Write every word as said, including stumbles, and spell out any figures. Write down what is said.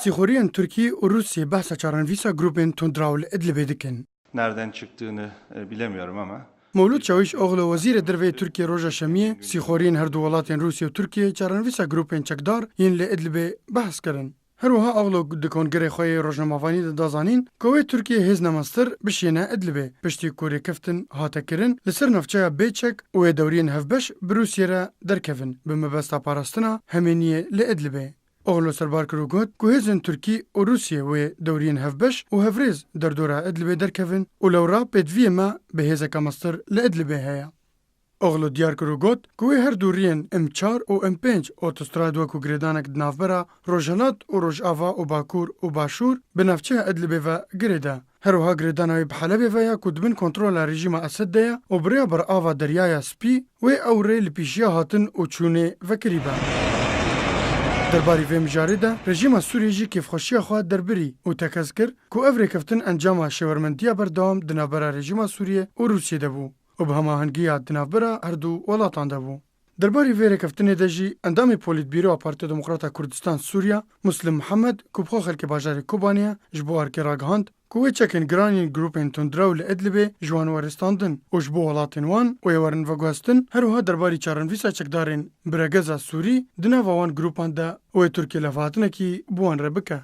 Sîxoriyên Tirkî û Rûsiyê behsa çarenivîsa grûpên tundraw li Idlibê dikin. Nereden çıktığını e, bilemiyorum ama. Mewlûd Çawîş Oxlo, wezîrê derve yê Tirkiyê, roja Şemiyê sîxoriyên her du welatên Rûsya û Tirkiyê çarenivîsa grûpên çekdar yên li Idlibê behs kirin. Her wiha Oxlo di kongerê xwe yê rojnamevanî de da zanîn ku wê Tirkiyê hêz nemestir bişîne Idlibê, piştî ku rêkeftin hate kirin li ser navçeya bê çek û wê dewriyên hevbeş bi Rûsiyê re derkevin bi mebesta parastina hemeniyê li Idlibê. Oxlo serbar kir û got ku hêzên Tirkî û Rûsiyê wê dewriyên hevbeş û hevrêz derdora Idlibê derkevin û lewra pêdiviyê me bi hêzeke mestir li Idlibê heye. Oxlo diyar kir û got ku wê her du riyên M çar û M pênc otostrad wekû girêdanek di navbera Rojhilat û Rojava û Bakur û Başûr bi navçeya Idlibê ve girêde. Her wiha girêdana wê bi Helebê ve ya ku di bin kontrola rejîma Esed de ye û bi rêya berava Deryaya Spî wê ew rê li pêşiya hatin û çûnê vekirî be. Derbarî vê mijarê de rejîma Sûriyê jî kêfxweşiya xwe derbirî û tekez kir ku ev rêkeftin encama şêwermendiya berdewam di navbera rejîma Sûriyê û Rûsiyê de bû û bi hemahengiya di navbera her du welatan de bû. Derbarî vê rêkeftinê de jî endamê Polîtbîroya Partiya Demokrata Kurdistan Sûriya Muslim Mihemed, ku bi xwe xelkê bajarê Kobanê ye, ji bo erkê ragihand ku wê çekên giran yên grûpên tundrew li Idlibê ji wan weristandin û ji bo welatên wan wê werin veguhestin, her wiha derbarî çarenivîsa çekdarên biregeza Sûrî di nava wan grûpan de wê Tirkiye levhatinekî bi wan re bike.